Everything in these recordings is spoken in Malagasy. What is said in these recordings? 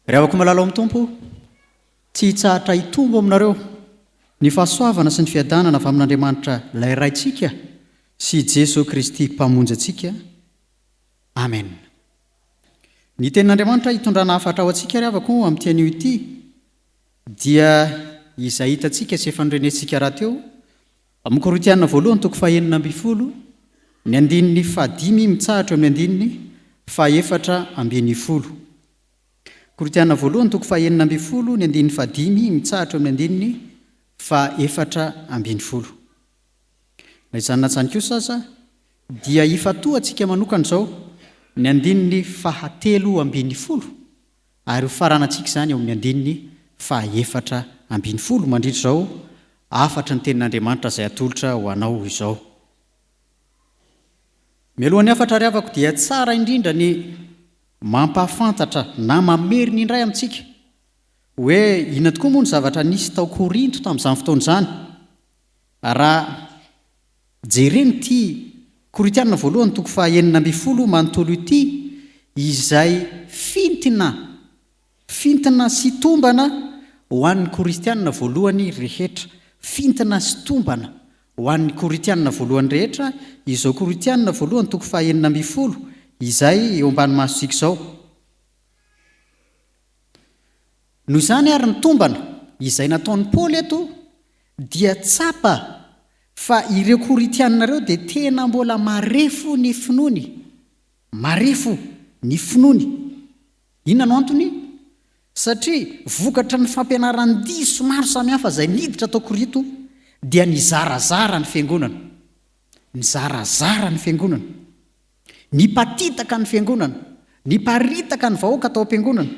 Ry havako malala ao amin'ny Tompo, tsy hitsahatra hitombo aminareo ny fahasoavana sy ny fiadanana avy amin'Andriamanitra ilay Raintsika sy Jesoa Kristy Mpamonjy antsika. Amen. Ny Tenin'Andriamanitra hitondrana hafatra ho antsika ry havako amin'ity anio ity dia izay hitantsika sy efa norenesintsika rahateo Amin'ny Korintiana voalohany toko fahenina ambin'ny folo, ny andininy fahadimy mitsahatra eo amin'ny andininy fahefatra ambin'ny folo. Korintiana voalohany toko fahenina ambin'ny folo, ny andininy fahadimy mitsahatra eo amin'ny andininy fahefatra ambin'ny folo. Na izany na izany kosa aza dia ifantohantsika manokana izao ny andininy fahatelo ambin'ny folo ary ho faranantsika izany eo amin'ny andininy fahaefatra ambin'ny folo mandritra izao hafatry ny Tenin'Andriamanitra izay atolotra ho anao izao. Mialohan'ny hafatra ry havako dia tsara indrindra ny mampahafantatra na mamerina indray amintsika hoe inona tokoa moa ny zavatra nisy tao Korinto tamin'izany fotoana izany raha Jerena ity Korintiana voalohany toko faha 16 manontolo ity izay fintina fintina sy tombana ho an'ny Korintiana voalohany rehetra. Fintina sy tombana ho an'ny Korintiana voalohany rehetra izao Korintiana voalohany toko faha 16 izay eo ambany masontsika izao. Noho izany ary ny tombana izay nataon'i Paoly eto dia tsapa fa ireo Korintiana ireo dia tena mbola marefo ny finoany. Marefo ny finoany. Inona no antony? Satria vokatry ny fampianaran-diso maro samihafa izay niditra tao Korinto dia nizarazara ny fiangonana. Nizarazara ny fiangonana. Nipatitaka ny fiangonana. Niparitaka ny vahoaka tao am-piangonana.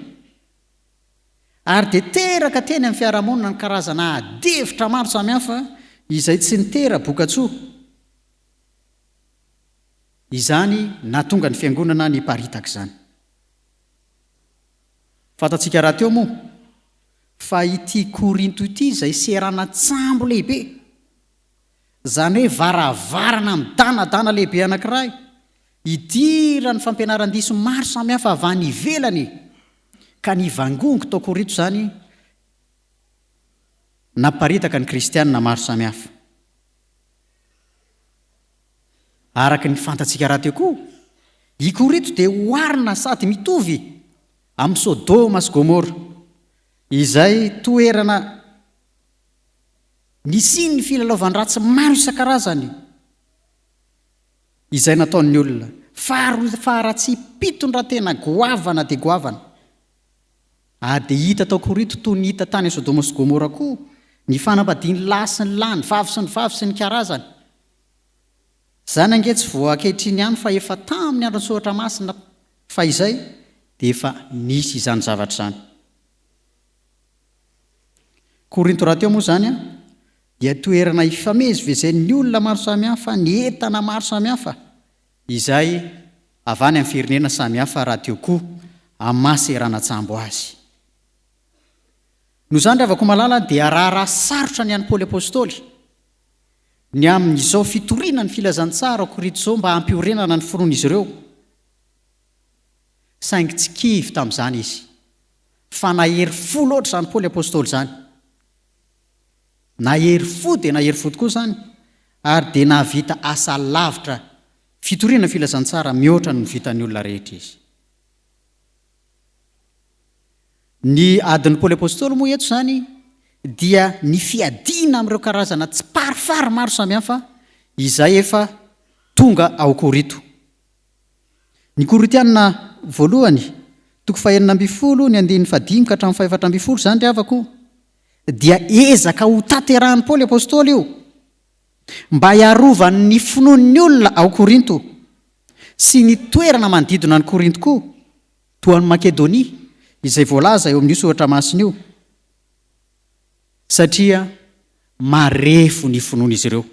Ary dia teraka teny amin'ny fiarahamonina ny karazana adihevitra maro samihafa izay tsy nitera-bokatsoa. Izany nahatonga ny fiangonana niparitaka izany. Fantatsika rahateo moa fa ity Korinto ity izay seranan-tsambo lehibe, izany hoe varavarana midanadana lehibe anankiray, Idiran'ny fampianaran-diso maro samihafa avy any ivelany ka nivangongo tao Korinto izany namparitaka ny kristiana maro samihafa. Araka ny fantatsika rahateo koa, i Korinto dia oharina sady mitovy amin'i Sodoma sy Gomora, izay toerana nisian'ny filalaovan-dratsy maro isan-karazany. Izay nataon'ny olona. Faharatsiam-pitondran-tena goavana dia goavana. Ary dia hita tao Korinto toy ny hita tany Sodoma sy Gomora koa ny fanambadian'ny lahy sy ny lahy, ny vavy sy ny vavy sy ny karazany. Izany ange tsy vao ankehitriny ihany fa efa tamin'ny andron'ny Soratra Masina fahizay dia efa nisy izany zavatra izany. Korinto rahateo moa izany an! dia toerana ifamezivezen'ny olona maro samihafa, ny entana maro samihafa, izay avy any amin'ny firenena samihafa rahateo koa amin'ny maha seranan-tsambo azy. Noho izany ry havako malala dia raharaha sarotra ny an'i Paoly Apostoly ny amin'izao fitoriana ny filazantsara ao Korinto izao mba hampiorenana ny finoan'izy ireo. Saingy tsy kivy tamin'izany izy, fa nahery fo loatra izany Paoly Apostoly izany. Nahery fo dia nahery fo tokoa izany, ary dia nahavita asa lavitra fitoriana ny filazantsara mihoatra noho ny vitan'ny olona rehetra izy. Ny adin'i Paoly Apostoly moa eto izany dia ny fiadiana amin'ireo karazana tsiparifary maro samihafa izay efa tonga ao Korinto. Ny Korintiana voalohany, toko fahenina ambin'ny folo, ny andininy fahadimy ka hatramin'ny fahefatra ambin'ny folo izany ry havako, dia ezaka ho tanterahin'i Paoly Apostoly io mba hiarovany ny finoan'ny olona ao Korinto sy ny toerana manodidina an'i Korinto koa, toa an'i Makedonia, izay voalaza eo amin'io soratra masina io, satria marefo ny finoan'izy ireo,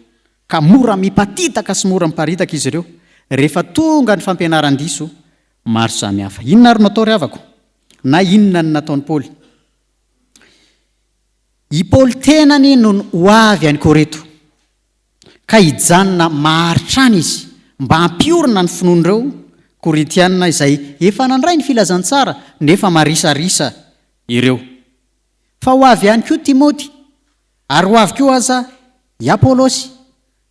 ka mora mipatitaka sy mora miparitaka izy ireo rehefa tonga ny fampianaran-diso maro samihafa. Inona ary no atao ry havako? Na inona no nataon'i Paoly? I Paoly tenany no ho avy any Korinto, ka hijanona maharitra any izy mba hampiorina ny finoan'ireo Korintiana izay efa nandray ny filazantsara nefa marisarisa. ireo. Fa ho avy ihany koa Timoty, ary ho avy koa aza i Apolosy,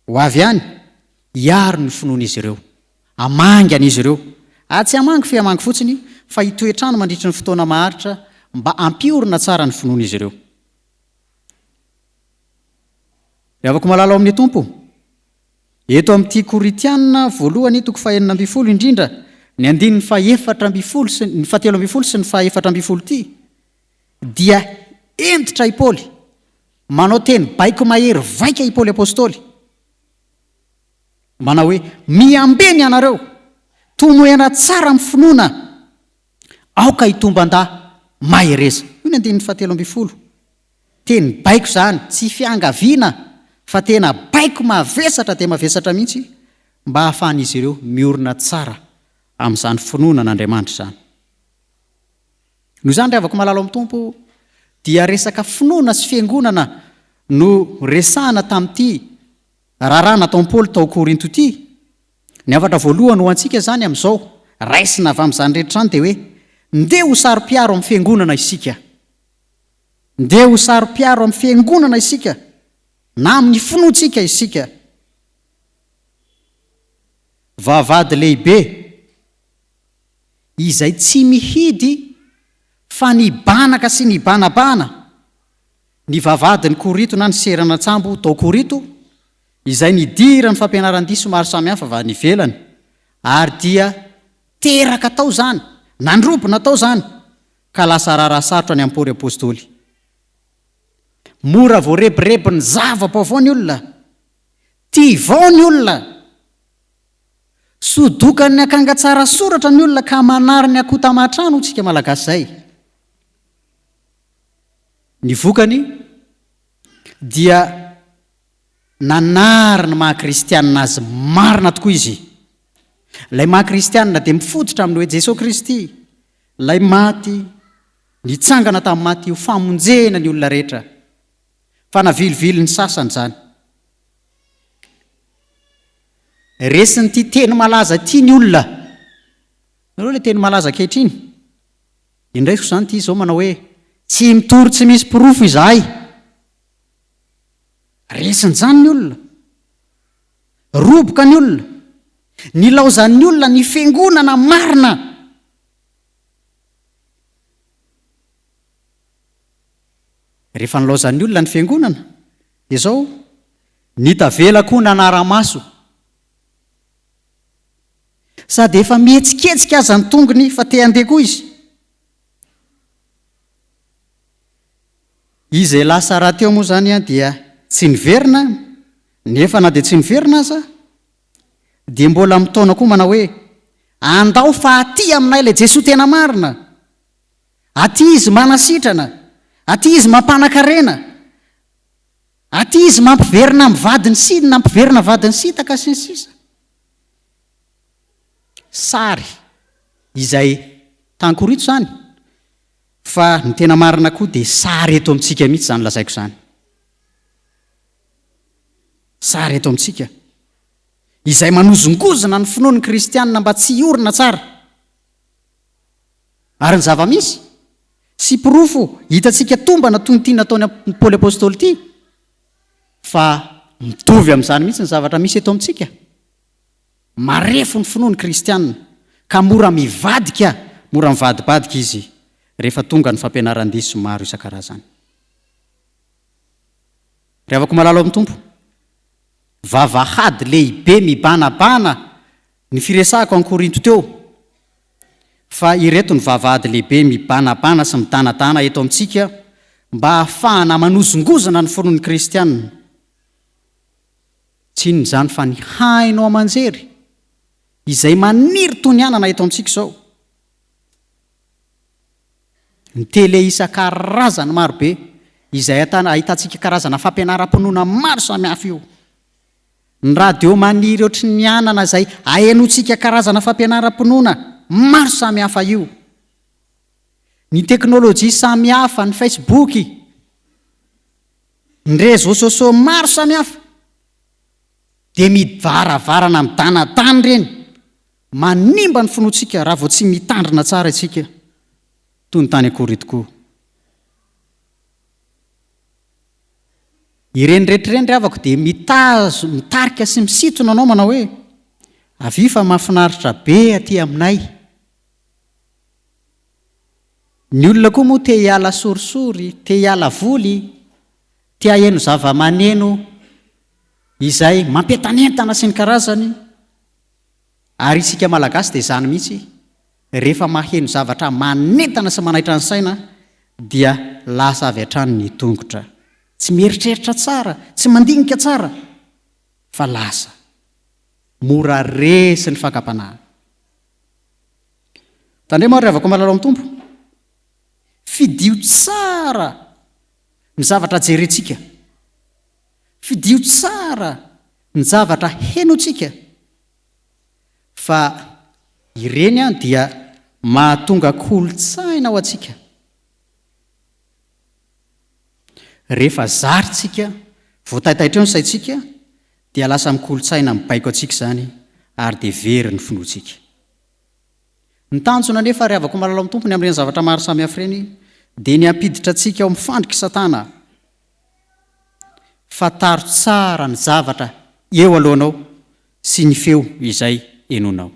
ho avy ihany, hiaro ny finoan'izy ireo. Hamangy an'izy ireo. Ary tsy hamangy fe hamangy fotsiny, fa hitoetra any mandritry ny fotoana maharitra mba hampiorina tsara ny finoan'izy ireo. Ry havako malala ao amin'ny Tompo, eto amin'ity Korintiana voalohany toko fahenina ambinifolo indrindra ny andininy fahefatra ambinifolo sy ny fahatelo ambinifolo sy ny fahefatra ambinifolo ity dia hentitra i Paoly, manao teny baiko mahery vaika i Paoly Apostoly, manao hoe, Miambena ianareo, tomoera tsara amin'ny finoana, aoka hitomban-dahy, mahereza. Io ny andininy fahatelo ambinifolo. Teny baiko izany, tsy fiangaviana fa tena baiko mavesatra dia mavesatra mihitsy mba hahafahan'izy ireo miorina tsara amin'izany finoana an'Andriamanitra izany. Noho izany ry havako malala ao amin'ny Tompo dia resaka finoana sy fiangonana no resahana tamin'ity raharaha nataon'i Paoly tao Korinto ity. Ny hafatra voalohany ho antsika izany amin'izao, raisina avy amin'izany rehetra izany dia hoe, ndeha ho saro-piaro amin'ny fiangonana isika. Ndeha ho saro-piaro amin'ny fiangonana isika na amin'ny finoantsika isika. Vavahady lehibe izay tsy mihidy fa nibanaka sy nibanabana ny vavahadin'i Korito na ny seranan-tsambo tao Korito izay nidiran'ny fampianaran-diso maro samihafa avy any ivelany ary dia teraka tao izany, nandrobona tao izany ka lasa raharaha sarotra ny amin'i Paoly Apostoly. Mora voarebirebin'ny zava-baovao ny olona. Tia vao ny olona. Sodokan'ny akanga tsara soratra ny olona ka manary ny akoho taman-trano hoy tsika Malagasy izay. Ny vokany dia nanary ny maha kristianina azy marina tokoa izy. Ilay maha kristianina dia mifototra amin'ny hoe Jesoa Kristy, Ilay maty, nitsangana tamin'ny maty ho famonjena ny olona rehetra. Fa navilivilin'ny sasany izany. Resin'ity teny malaza ity ny olona. Nareo ilay teny malaza ankehitriny? Indraisiko izany ity izao manao hoe, tsy mitory tsy misy porofo izahay. Resin'izany ny olona. Roboka ny olona. Nilaozan'ny olona ny fiangonana marina. Rehefa nilaozan'ny olona ny fiangonana, dia izao, ny tavela koa nanara-maso. Sady efa mihetsiketsika aza ny tongony fa te handeha koa izy. Izay lasa rahateo moa izany dia tsy niverina, nefa na dia tsy niverina aza dia mbola mitaona koa manao hoe, andao fa aty aminay ilay Jesoa tena marina! Aty izy manasitrana, aty izy mampanakarena, aty izy mampiverina amin'ny vadiny sy nampiverina vadiny sitaka sy ny sisa. Sary izay tany Korinto izany. Fa ny tena marina koa dia sary eto amintsika mihitsy izany lazaiko izany. Sary eto amintsika. Izay manozongozona ny finoan'ny kristianina mba tsy hiorina tsara. Ary ny zava-misy, sy porofo hitantsika tombana toy ity nataon'i Paoly Apostoly ity, fa mitovy amin'izany mihitsy ny zavatra misy eto amintsika. Marefo ny finoan'ny kristiana, ka mora mivadika, mora mivadibadika izy rehefa tonga ny fampianaran-diso maro isan-karazany. Ry havako malala ao amin'ny Tompo, vavahady lehibe mibanabana ny firesahako any Korinto teo, fa ireto ny vavahady lehibe mibanabana sy midanadana eto amintsika mba hahafahana manozongozona ny finoan'ny kristiana. Tsy inona izany fa ny haino aman-jery izay maniry toy ny anana eto amintsika izao. Ny tele isan-karazany marobe izay ahitantsika karazana fampianaram-pinoana maro samihafa io. Ny radio maniry ohatry ny anana izay ahenoantsika karazana fampianaram-pinoana maro samihafa io. Ny teknolojia samihafa, ny Facebook. Ny réseaux sociaux maro samihafa dia midivaravarana midanadana ireny, manimba ny finoantsika raha vao tsy mitandrina tsara isika, toy ny tany Korinto koa. Ireny rehetra ireny ry havako dia mitazo, mitarika sy misintona anao manao hoe, avia fa mahafinaritra be aty aminay. Ny olona koa moa te hiala sorisory, te hiala voly, te haheno zava-maneno izay mampientanentana sy ny karazany, ary isika Malagasy dia izany mihitsy, rehefa maheno zavatra manentana sy manaitra ny saina dia lasa avy hatrany ny tongotra. Tsy mieritreritra tsara, tsy mandinika tsara fa lasa. Mora resy ny fakam-panahy. Tandremo ary ry havako malala ao amin'ny Tompo. Fidio tsara ny zavatra jerentsika. Fidio tsara ny zavatra henontsika. Fa ireny an dia mahatonga kolontsaina ho antsika. Rehefa zary tsika, voataitaitra eo ny saintsika, dia lasa mikolontsaina mibaiko antsika izany ary dia very ny finoantsika. Ny tanjona anefa ry havako malala ao amin'ny Tompo ny amin'ireny zavatra maro samihafa ireny dia ny hampiditra antsika ao amin'ny fandrik'i Satana. Fantaro tsara ny zavatra eo alohanao sy ny feo izay henonao.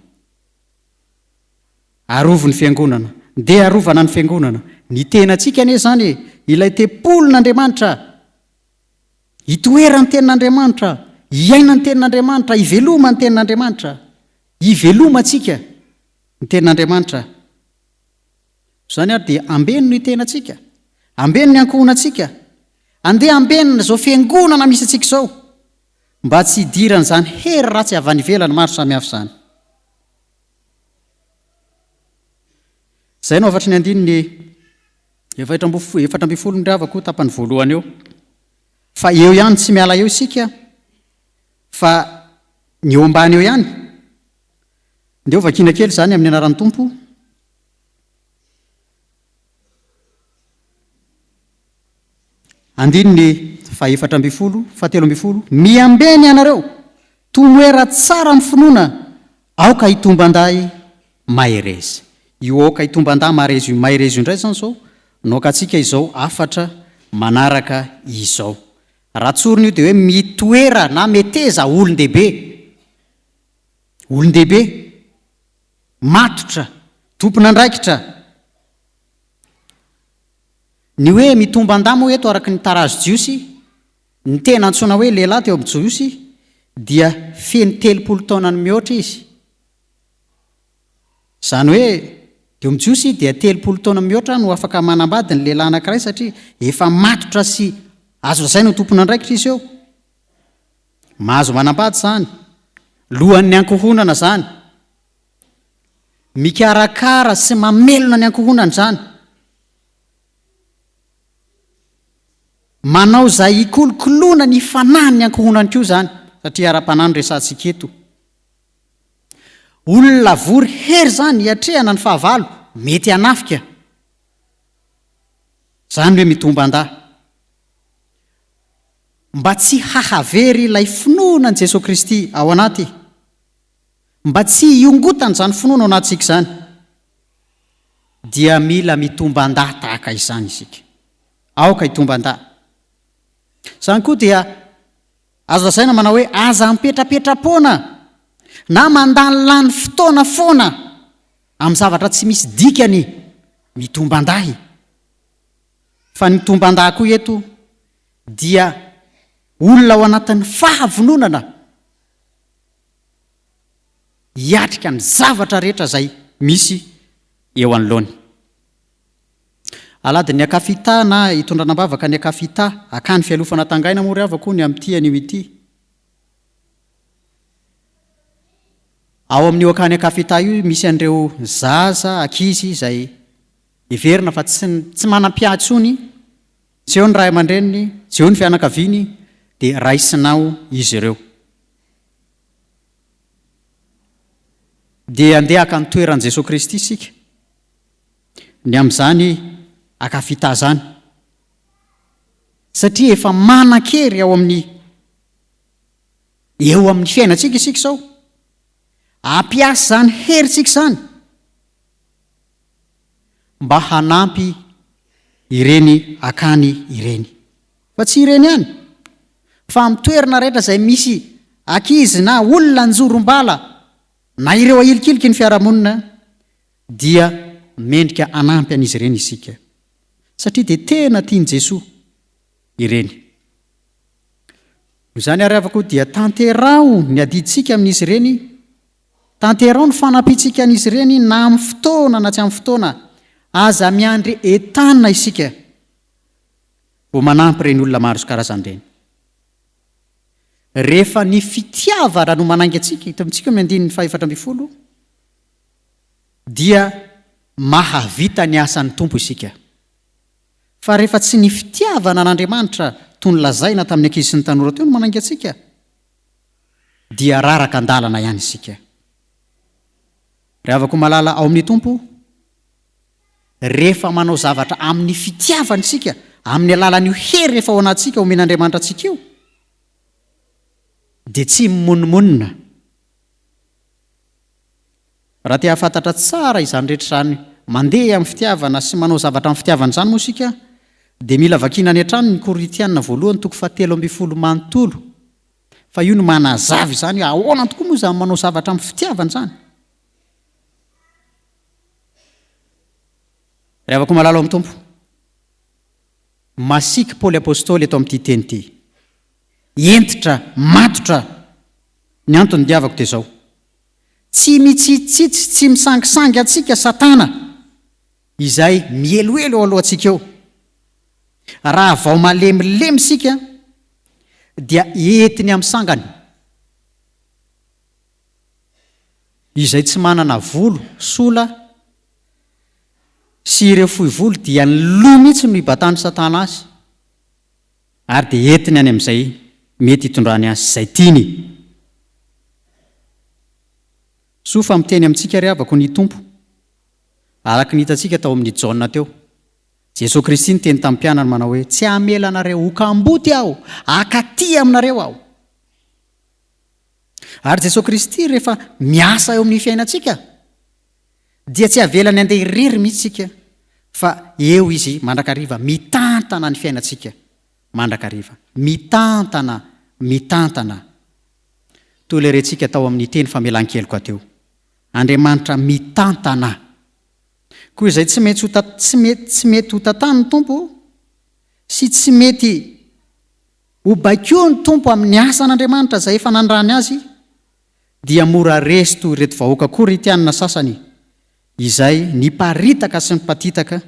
Arovy ny Fiangonana. Ndeha arovana ny Fiangonana. Ny tenantsika anie izany e! Ilay tempolin'Andriamanitra. Itoeran'ny Tenin'Andriamanitra, iainan'ny Tenin'Andriamanitra, iveloman'ny Tenin'Andriamanitra. Ivelomantsika ny Tenin'Andriamanitra. Izany ary dia ambeno ny tenantsika, ambeno ny ankohonantsika, andeha ambenina izao Fiangonana misy antsika izao, mba tsy hidiran'izany hery ratsy avy any ivelany maro samihafa izany. Izay no hafatry ny andininy 14 ny ravako tapany voalohany eo. Fa eo ihany tsy miala eo isika fa ny eo ambany eo ihany. Ndeha ho vakiana kely izany amin'ny anaran'ny Tompo. Andininy fahefatra ambinifolo, fahatelo ambinifolo, Miambena ianareo, tomoera tsara amin'ny finoana, aoka hitomban-dahy mahereza. Io aoka hitomban-dahy mahereza io mahereza io indray izany izao no aokantsika izao hafatra manaraka izao. Raha tsorina io dia hoe mitoera na meteza olon-dehibe. Olon-dehibe, matotra, tompon'andraikitra. Ny hoe mitomban-dahy moa eto araka ny tarazo jiosy, ny tena antsoina hoe lehilahy teo amin'ny Jiosy dia feno 30 taona no mihoatra izy. Izany hoe teo amin'ny Jiosy dia 30 taona mihoatra no afaka manambady ny lehilahy anankiray satria efa matotra sy azo lazaina ho tompon'andraikitra izy eo. Mahazo manambady izany. Lohan'ny ankohonana izany. Mikarakara sy mamelona ny ankohonana izany. Manao izay hikolokoloana ny fanahin'ny ankohonany koa izany, satria ara-panahy no resahantsika eto. Olona vory hery izany hiatrehana ny fahavalo mety hanafika. Izany hoe mitomban-dahy. Mba tsy hahavery ilay finoana an'i Jesoa Kristy ao anaty. Mba tsy hiongotana izany finoana ao anatintsika izany, dia mila mitomban-dahy tahaka izany isika. Aoka hitomban-dahy. Izany koa dia azo lazaina manao hoe aza mipetrapetra-poana na mandanilany fotoana foana amin'ny zavatra tsy misy dikany mitomban-dahy. Fa ny mitomban-dahy koa eto dia olona ao anatin'ny fahavononana hiatrika ny zavatra rehetra izay misy eo anoloany. Aladin'ny Akafita na hitondrana am-bavaka ny Akafita, akany fialofana tangaina moa ry havako ny amin'ity anio ity. Ao amin'io akany Akafita io misy an'ireo zaza, ankizy izay heverina fa tsy tsy manam-piahy intsony, tsy eo ny ray aman-dreniny, tsy eo ny fianakaviany, dia raisina ao izy ireo. Dia andeha haka ny toeran'i Jesoa Kristy isika, ny amin'izany akafita izany, satria efa manan-kery ao amin'ny eo amin'ny fiainantsika isika izao. Hampiasa izany herintsika izany mba hanampy ireny akany ireny. Fa tsy ireny ihany. fa amin'ny toerana rehetra izay misy ankizy na olona anjorom-bala na ireo ahilikiliky ny fiarahamonina dia mendrika hanampy an'izy ireny isika satria dia tena tian'i Jesoa ireny. Noho izany ary havako dia tanteraho ny adidintsika amin'izy ireny, tanteraho ny fanampiantsika an'izy ireny na amin'ny fotoana na tsy amin'ny fotoana, aza miandry entanina isika vao manampy ireny olona maro isan-karazany ireny. Rehefa ny fitiavana no manainga antsika, hita amintsika eo amin'ny andininy faha-14, dia mahavita ny asan'ny Tompo isika. Fa rehefa tsy ny fitiavana an'Andriamanitra toy ny lazaina tamin'ny ankizy sy ny tanora teo no manainga antsika, dia raraka an-dalana ihany isika. Ry havako malala ao amin'ny Tompo, rehefa manao zavatra amin'ny fitiavana isika, amin'ny alalan'io hery efa ao anatintsika omen'Andriamanitra antsika io, dia tsy mimonomonona. Raha te hahafantatra tsara izany rehetra izany mandeha amin'ny fitiavana sy manao zavatra amin'ny fitiavana izany moa isika dia mila vakiana any hatrany ny Korintiana voalohany toko fahatelo ambin'ny folo manontolo fa io no manazava izany hoe ahoana tokoa moa izany manao zavatra amin'ny fitiavana izany. Ry havako malala ao amin'ny Tompo, masiaka Paoly Apostoly eto amin'ity teny ity. Hentitra, matotra. Ny antony diavako dia izao. Tsy mitsitsitsy, tsy misangisangy antsika Satana izay mihelohelo eo alohantsika eo. Raha vao malemilemy isika dia entiny amin'ny sangany. Izay tsy manana volo sola sy ireo fohy volo dia ny loha mihitsy no ibatan'i Satana azy ary dia entiny any amin'izay mety hitondrany azy sy izay tiany. Soa fa miteny amintsika ry havako ny Tompo, araka ny hitantsika tao amin'ny Jaona teo. Jesoa Kristy niteny tamin'ny mpianany manao hoe, Tsy hamela anareo ho kamboty Aho, hakaty aminareo Aho. Ary Jesoa Kristy rehefa miasa eo amin'ny fiainantsika, dia tsy avelany handeha irery mihitsy isika, fa eo Izy mandrakariva mitantana ny fiainantsika mandrakariva. Mitantana, mitantana. Toy ilay rentsika tao amin'ny teny famelan-keloka teo. Andriamanitra mitantana. Koa izay tsy maintsy ho tsy mety tsy mety ho tantanin'ny Tompo sy tsy mety ho baikoin'ny Tompo amin'ny asan'Andriamanitra izay efa nandrany azy dia mora resy toy ireto vahoaka Korintianina sasany izay niparitaka sy nipatitaka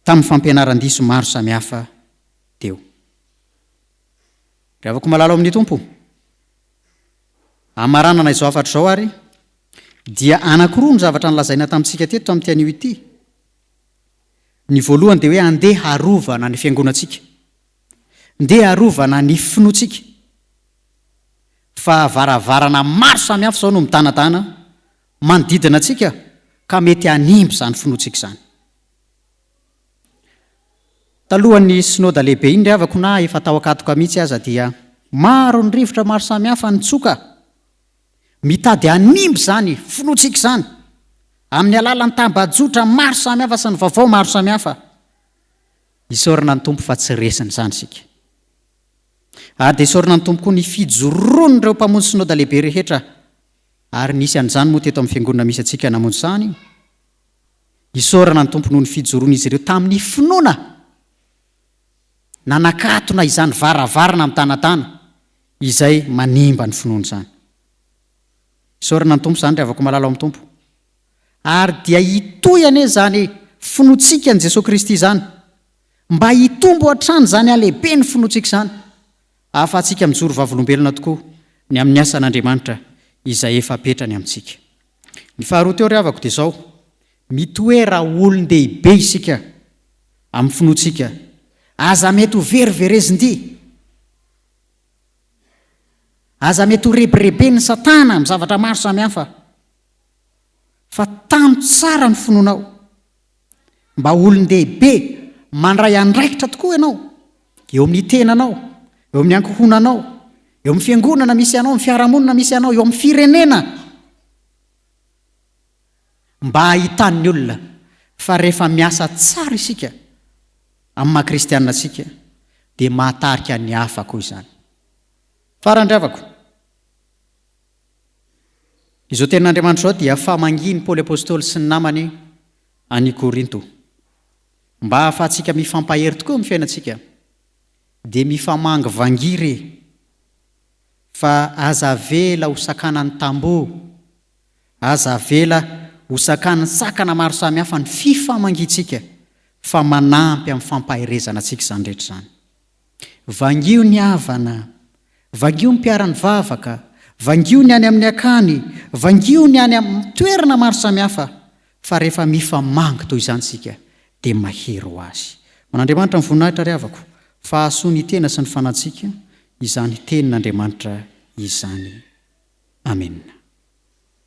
tamin'ny fampianaran-diso maro samihafa teo. Ry havako malala ao amin'ny Tompo, hamaranana izao hafatra izao ary, dia anankiroa no zavatra nolazaina tamintsika teto tamin'ity anio ity. Ny voalohany dia hoe andeha harovana ny fiangonantsika. Ndeha harovana ny finoantsika. Fa varavarana maro samihafa izao no midanadana manodidina antsika ka mety hanimba izany finoantsika izany. Talohan'ny Synoda lehibe iny ry havako na efa tao ankatoka mihitsy aza dia maro ny rivotra maro samihafa nitsoka mitady hanimba izany finoantsika izany amin'ny alalan'ny tambajotra maro samihafa sy ny vaovao maro samihafa. Isaorana ny Tompo fa tsy resin'izany isika. Ary dia isaorana ny Tompo koa ny fijoroan'ireo mpamonjy Synoda lehibe rehetra ary nisy an'izany moa teto amin'ny fiangonana misy antsika namonjy izany. Isaorana ny Tompo noho ny fijoroan'izy ireo tamin'ny finoana nanakatona izany varavarana mitanatana izay manimba ny finoana izany. Isaorana ny Tompo izany ry havako malala ao amin'ny Tompo. Ary dia hitohy anie izany finoantsika an'i Jesoa Kristy izany. Mba hitombo hatrany izany halehibe ny finoantsika izany, ahafahantsika mijoro vavolombelona tokoa ny amin'ny asan'Andriamanitra izay efa apetrany amintsika. Ny faharoa teo ry havako dia izao, mitoera ho olon-dehibe isika amin'ny finoantsika, aza mety ho veriverezin-dia, aza mety ho rebireben'i Satana amin'ny zavatra maro samihafa, fa tano tsara ny finoanao, mba ho olon-dehibe mandray andraikitra tokoa ianao, eo amin'ny tenanao, eo amin'ny ankohonanao, eo amin'ny fiangonana misy anao, amin'ny fiarahamonina misy anao, eo amin'ny firenena, mba hahitan'ny olona fa rehefa miasa tsara isika amin'ny maha kristianina antsika, Dia mahatarika ny hafa koa izany. Farany ry havako, izao tenin'Andriamanitra izao dia famangian'i Paoly Apostoly sy ny namany any Korinto. Mba hahafahantsika mifampahery tokoa amin'ny fiainantsika, dia mifamangivangia re, fa aza avela ho sakanan'ny tamboho, aza avela ho sakan'ny sakana maro samihafa ny fifamangiantsika, fa manampy amin'ny fampaherezana antsika izany rehetra izany. Vangio ny havana, vangio ny mpiara-nivavaka, vangio ny any amin'ny akany, vangio ny any amin'ny toerana maro samihafa, fa rehefa mifamangy toy izany isika dia mahery ho azy. Ho an'Andriamanitra ny voninahitra ry havako, fa hahasoa ny tena sy ny fanantsika izany tenin'Andriamanitra izany. Amena.